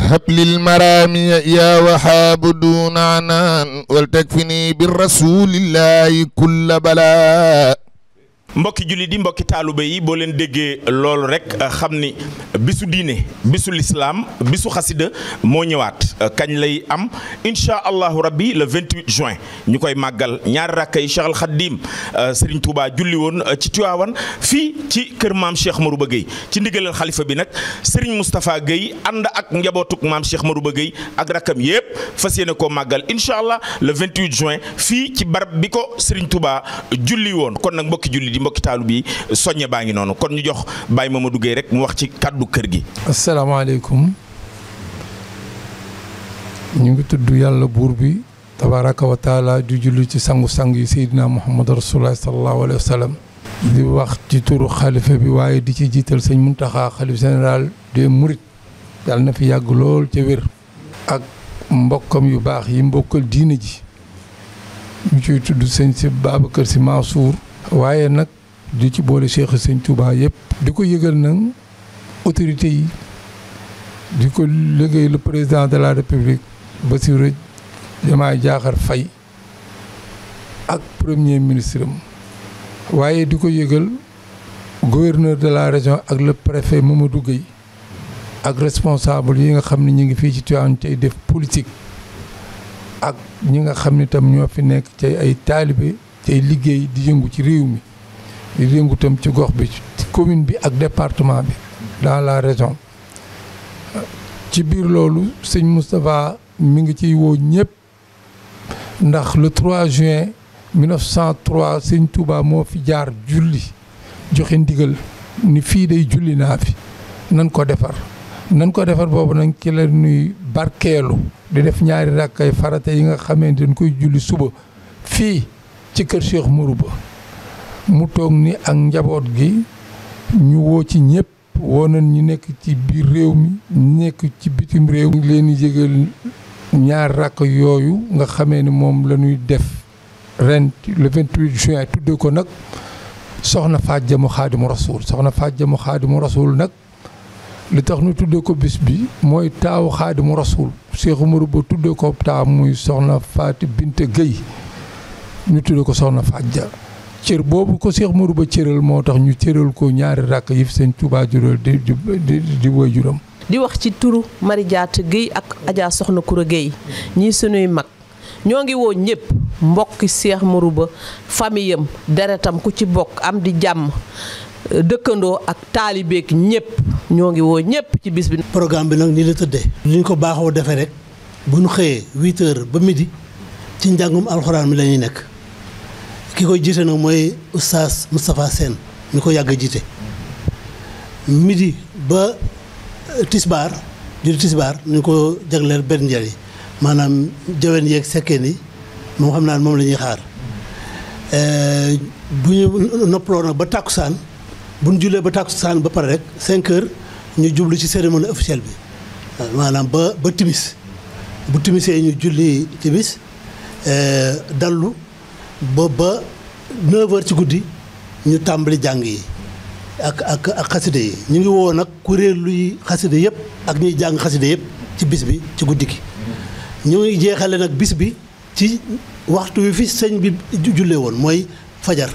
هب للمرامي يا وهاب دون عنان ولتكفني بالرسول الله كل بلاء. mbokki jullit yi mbokki taalibe yi boo leen déggee loolu rek xam ni bisu diine bisu lislaam bisu xasida moo ñëwaat kañ lay am incha allahu rabbi le 28 juin ñu koy màggal ñaari rakka yi Cheikh Al Khadim Serigne Touba julli woon ci Tiwaawan fii ci kër maam Cheikh Marouba Gueye ci ndigalal xalifa bi nag Serigne Moustapha Gueye ànd ak njabootuk maam Cheikh Marouba Gueye ak rakkam yépp fas yéene koo màggal incha allah le 28 juin fii ci barab bi ko Serigne Touba julli woon kon nag mbokki jullit yi mbokki taalu bi soññe baa ngi noonu kon ñu jox Baye Mamadou Gueye rek mu wax ci kàddu kër gi. asalaamaaleykum ñu ngi tudd yàlla buur bi tabaraka wa taala di julli ci sangu-sang yi Seydina Muhammad rasulullah sallallahu alayhi wa sallam di wax ci turu xalifa bi waaye di ci jiital sëñ Muntaxa xalif général des Mourides yàlla na fi yàgg lool ca wér ak mbokkam yu baax yi mbokkal diine ji ñu ciy tudd sëñ si Babacar Si Mansour waaye nag di ci boole Cheikh Sëñ Touba yëpp di ko yëgal nag autorités yi di ko liggéey le président de la république Bassirou Diomaye Diakhar Faye ak premier ministre am waaye di ko yëgal gouverneur de la région ak le préfet Mamadou Gueye ak responsable yi nga xam ne ñu ngi fii ci Tivaouane tey def politique ak ñi nga xam ne tam ñoo fi nekk ci ay taalibe tey liggéey di yëngu ci réew mi di yëngu tam ci gox bi ci commune bi ak département bi dans la région ci biir loolu sëñ Moustapha mi ngi ciy woo ñëpp ndax le 3 juin 1903 sëñ Touba moo fi jaar julli joxe ndigal ni fii day julli naa fi nan ko defar boobu nag ci la ñuy barkeelu di def ñaari rakkay farata yi nga xamee dañ koy julli suba fii ci kër Cheikh Marouba mu toog ni ak njaboot gi ñu woo ci ñëpp woo nañ ñu nekk ci biir réew mi nekk ci bitim réew mi leen di jégal ñaar rakk yooyu nga xamee ni moom la ñuy def ren le 28 juin tudde ko nag soxna Faatja mu Xaadimu Rasuul soxna Faatja mu Xaadimu Rasuul nag li tax ñu tudde ko bis bi mooy taawu Xaadimu Rasuul Cheikh Marouba tudde ko taaw muy soxna Faati Binte Gueye ñu tudde ko soxna Faatja cër boobu ko Cheikh Marouba cëral moo tax ñu cëral ko ñaari rakk yi fi seen Touba jural di woy juram di wax ci turu Mari Jaata Gueye ak Adja Soxna Koura Gueye ñii sunuy mag ñoo ngi woo ñëpp mbokki Cheikh Marouba famille am deretam ku ci bokk am di jàmm dëkkandoo ak taalibeek ñëpp ñoo ngi woo ñëpp ci bis bi. programme bi nag nii la tëddee. li ñu ko baaxoo defee rek bu ñu xëyee 8h ba midi ci njàngum alxuraan mi la ñuy nekk ki koy jiite nag mooy oustaz Moustapha Sène ñu ko yàgg a jiite midi ba tisbaar julli tisbaar ñu ko jagleel benn njëriñ maanaam jaween yeeg sekkeen yi moom xam naa moom la ñuy xaar bu ñu noppaloo nag ba tàkkusaan bu ñu jullee ba tàkkusaan ba pare rek 5h ñu jublu ci cérémonie officielle bi maanaam ba timis bu timisee ñu julli timis dallu ba 9h ci guddi ñu tàmbali jàng yi ak xaside yi ñu ngi woo nag kuréel luy xaside yëpp ak ñuy jàng xaside yëpp ci bis bi ci guddi gi ñu ngi jeexale nag bis bi ci waxtu wi fi sëñ bi jullee woon mooy fajar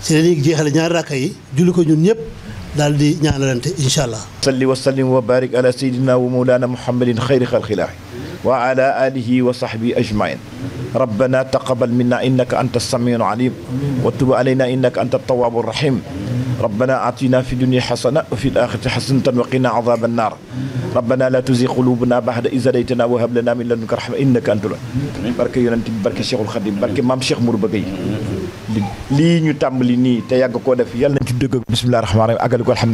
ci la ñuy jeexale ñaari rakka yi julli ko ñun ñëpp daal di ñaanalante incha allah. salli wa sallim wa barik ala sayyidina wa mawlana muhammadin xayri xalqilaahi wa ala alihi wa sahbihi ajmain rabbana taqabbal minna innaka anta as-samiul alim wa tub alayna innaka anta at-tawwabur rahim rabbana atina fi dunya hasana wa fil akhirati hasanatan wa qina adhaban nar rabbana la tuzigh qulubana ba'da idh hadaytana wa hab lana min ladunka rahmatan innaka antal wahhab barke yonent bi barke Cheikhul Khadim barke maam Cheikh Marouba Gueye lii ñu tàmbali nii te yàgg koo def yàlla nañ ci dëgg bismillahir rahmanir rahim àggali ko alhamdulillah